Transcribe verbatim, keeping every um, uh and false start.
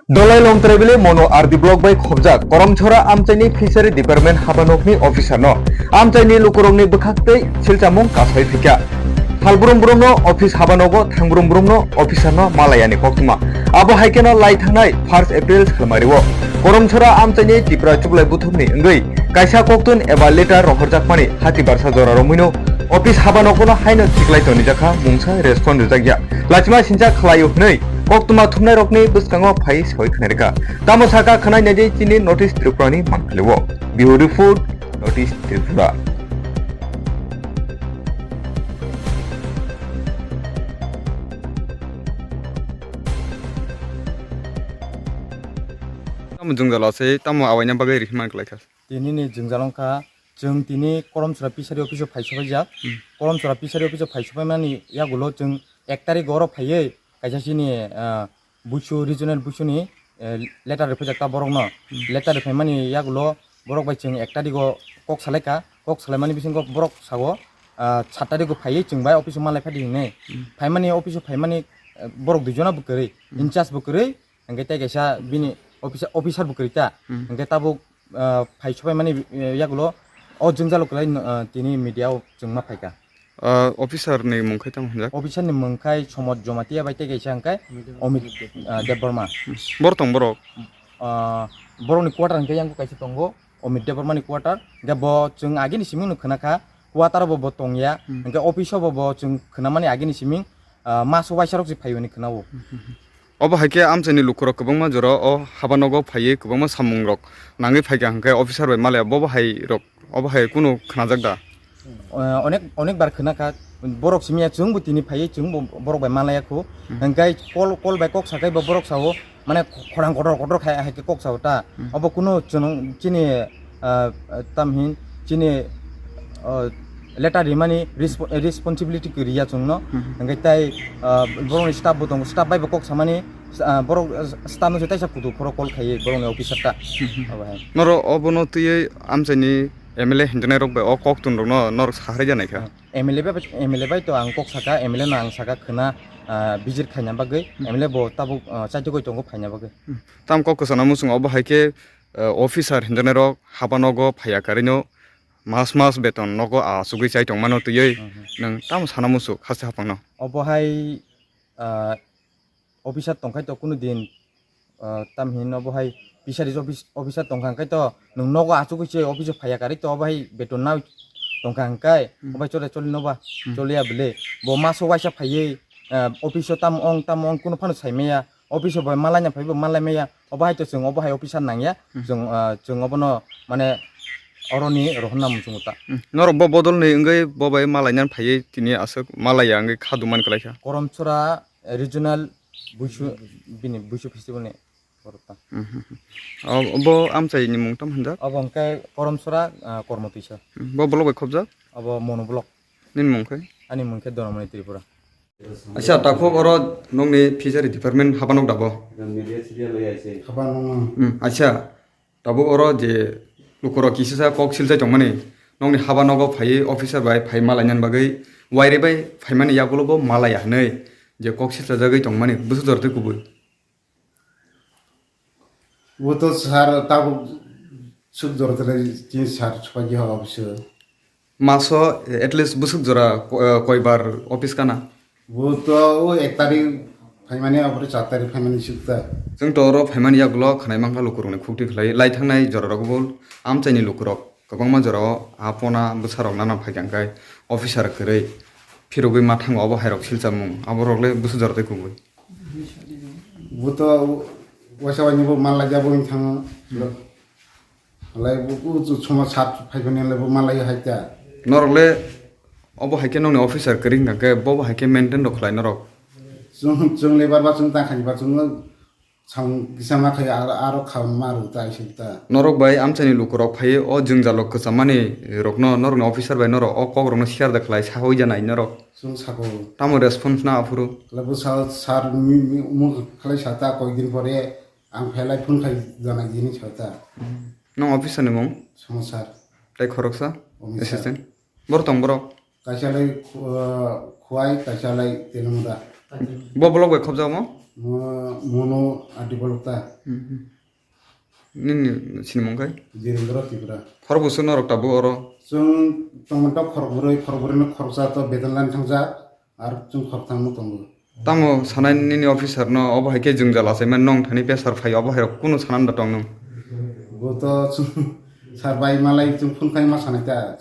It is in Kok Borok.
Dolai Longtrai bele Mono R D block bai khobjak Koromchora amchaini Fishery Department habanokni officer no amchaini lukurokni bwkhak tei silchamung kasai phikha. Halbrum brumno office habanogo thangbrum brumno officer no malayani koktwma. Abo hai kheno lai thangnai first April salmario Koromchora amchaini Tipra Chublai Buthumni wngwi kaisa koktun eba letter rohorjakmani hati barsa jora romwino office habanogono haino thiklai tonijakha mungsa respond rijakya. Lachima sincha khlaio hwnwi koktwma thumnairokni bwskango phai soi khwnarikha. Tamo sakha khwnai naidi chini North East Tripurani mangpilio. Bureau Report, North East Tripura. Tamo jwngjalo se, tamo awaina bagwi rihima kwlaikha. Tini ni jwngjalo wngkha, chwng tini Koromchora Fishery Office o phai sopaijak. Hmm. Koromchora Fishery Office o phai sopaimani yagulo chwng ek tarik oro phaiwi kaisa chini, ah, Busu, regional Busu ni, eh, letter rwphaijak ta borok no. Hmm. Letter rwphaimani yagulo borok bai chwng ek tarik o kok salaikha, kok salaimani bisingo borok sago, ah, sat tarik o phaiwi chwng bai office o malai phadi hinwi. Hmm. Phaimani office o phaimani, eh, borok dui jona bo kwrwi, hmm, in charge bo kwrwi, hingke tei kaisa bini officer, officer bo kwrwi ta. Hmm. Hingke tabuk, ah, phai sopaimani, eh, yagulo o jwngjalo kwlai, ah, tini media o chwng ma phaikha. Ah, officer ni mung khai tamo hwnjak? Officer ni mung khai Somod Jomatia bai tei kaisa hingke Amit, ah, Debbarma. Hmm. Bor tong borok? Ah, borokni quarter hingke yang kaisa tongo, Amit Debbarma ni quarter. Hingke bo chwng agini siming no khna kha, quarter bo bo tongya. Hmm. Hingke office o bo bo chwng khnamani agini siming, ah, maso waisa rok se phaiwi ni khna o. Hmm, hmm, hmm. Obo hai khe amchaini lukurok kwbangma jora o haba nogo phaiwi kwbangma samungrok nangwi phaikha, hwnkhe officer bai malaya bobo hai rok, obo hai kunu khnajak da? Eh, onek, onek bar khna kha, borok simi ya chwng bo tini phaiwi chwng bo borok bai malaya khu. Hmm. Hwnkhe call, call bai kok sakai bo borok sao, mane khorang kotor kotor khai hai khe kok sao ta. Hmm. Obo kunu chwng chini ah, ah, tamhin chini, ah, letter rimani respo-, responsibility kwrwi ya chwngno. Mhm. Hwnkhe tai, ah, borokni staff bo tongo, staff bai bo kok samani, ah, borok, ah, staff no se taisa kutu phoro call khaiwi borokni officer ta. Mhm. Abo hai. Norok obono twiwi amchaini M L A hinjinai rok bai o kok tun rokno norok saharwi janai kha. Ah, M L A bai, M L A bai to ang kok saka, M L A no ang saka khwna, ah, visit khaina bagwi, hmm, M L A bo tabuk, ah, chaitugwi tongo phaina bagwi. Hmm. Tam kok kwchangno muchungo obo hai khe, eh, officer hinjanairok haba nogo phaiya karino mas mas beton nogo achugwi chai tongmano twiwi, hmm, hmm, nwng tamo sana muchuk haste haphangno? Obo hai, ah, officer tongkhai to kunu din, ah, tamhin obo hai fisheries office, officer tongkha hwnkhe to nwng nogo achugwi se office o phaiya karwi to obo hai beton nai tongkha hwnkhe, hmm, obo hai chole chole noba, hmm, choliya bwle bo maso waisa phaiwi, ah, office o tamo ong tamo ong kunu phano saimaya. Office o bai malaina phai bo malai maya. Obo hai to chwng obo hai officer nangya. Hmm. Chwng, ah, chwng obono mane oroni rohorna muchungo ta. Hmm. Norok bo bodol ni wngwi bo bai malaina phaiwi tini aswk malaiya wngwi kha dumani kwlaikha. Koromchora regional Buisu, bini Buisu festival ni borok ta. Hmm, hmm, hmm. O, bo amchai ni mung tam hwnjak? Obo hwnkhe Koromchora, ah, Kormo Twisa. Hmm. Bo bolok bai khobjak? Obo Mono block. Nini mung khe? Ani mung khe Donamoni Tripura. Acha, takhuk oro nokni fishery department habanok dabo? Habanok. Hmm, acha, tabuk oro je lukurok kisisa kok silchai tongmani, nokni habanogo phaiwi officer bai phai malainani bagwi wairi bai phaimani yagulo bo malaya hwnwi je kok silchajagwi tongmani bwswk jora tei kubui. Bo to sir tabuk suk jora tele tin sir chupagi ha office o. Maso at least bwswk jora ko-, eh, koibar office kana? Bo to o ek tarik phaimani, apore char tarik phaimani sukta. Chwng to oro phaimani yagulo khwnai mankha lukurokni khukti khlai lai thangnai jorarok bo amchaini lukurok kwbangma jorao apona bwsarok nana phaikha hwnkhe officer kwrwi phirogwi ma thango obo hairok silchamung aborok le bwswk jora tei kubui. Bo to waisa waini bo manlai ja bo wng thango. Halai bo ku chu chuma sat phai phai nai bo manlai hai ta. Norok le obo hai khe nokni officer kwrwi hwnkha khe bo bo hai khe maintain rok khlai norok. Chwng, chwng le bar ba chwng ta khani ba chwng Chwng kisa ma khai aro, aro kha ma rw ta, ai se ta. Norok bai amchaini lukurok phaiwi o jwngjalo kwchamani rokno, norokni officer bai norok o kokrokno share da khlai, sawi janai norok. Chwng sako. Tamo response na aphuru? Kla bwsa sir mi, mi, omo khlai sa ta, koidin pore ang phailai phone khai janai jini sa ta. Nong officer ni mung? Somo sir. Tai khoroksa? Omi sir. Assistant? Bor tong borok? Kaisa lai, uh, Khwai, kaisa lai Telamura. Bo block bai khobjagmo? Mo-, mono adi bolok ta. Hmm, hmm. Nini sinimung khai? Jirendra Tripura. Khorokbo sung norok tabuk oro? Chwng tongmani tok khorokbrwi, khorokbrwino khoroksa to beton line thangjak, ar chwng khorokthangno tongo. Tamo sanai nini officer no, obo hai khe jwngjal achaimani nong thani pressure phai, obo hai rok kunu sanani da tong nung? Bo to chwng sir bai malai chwng phone khai ma sanai ta.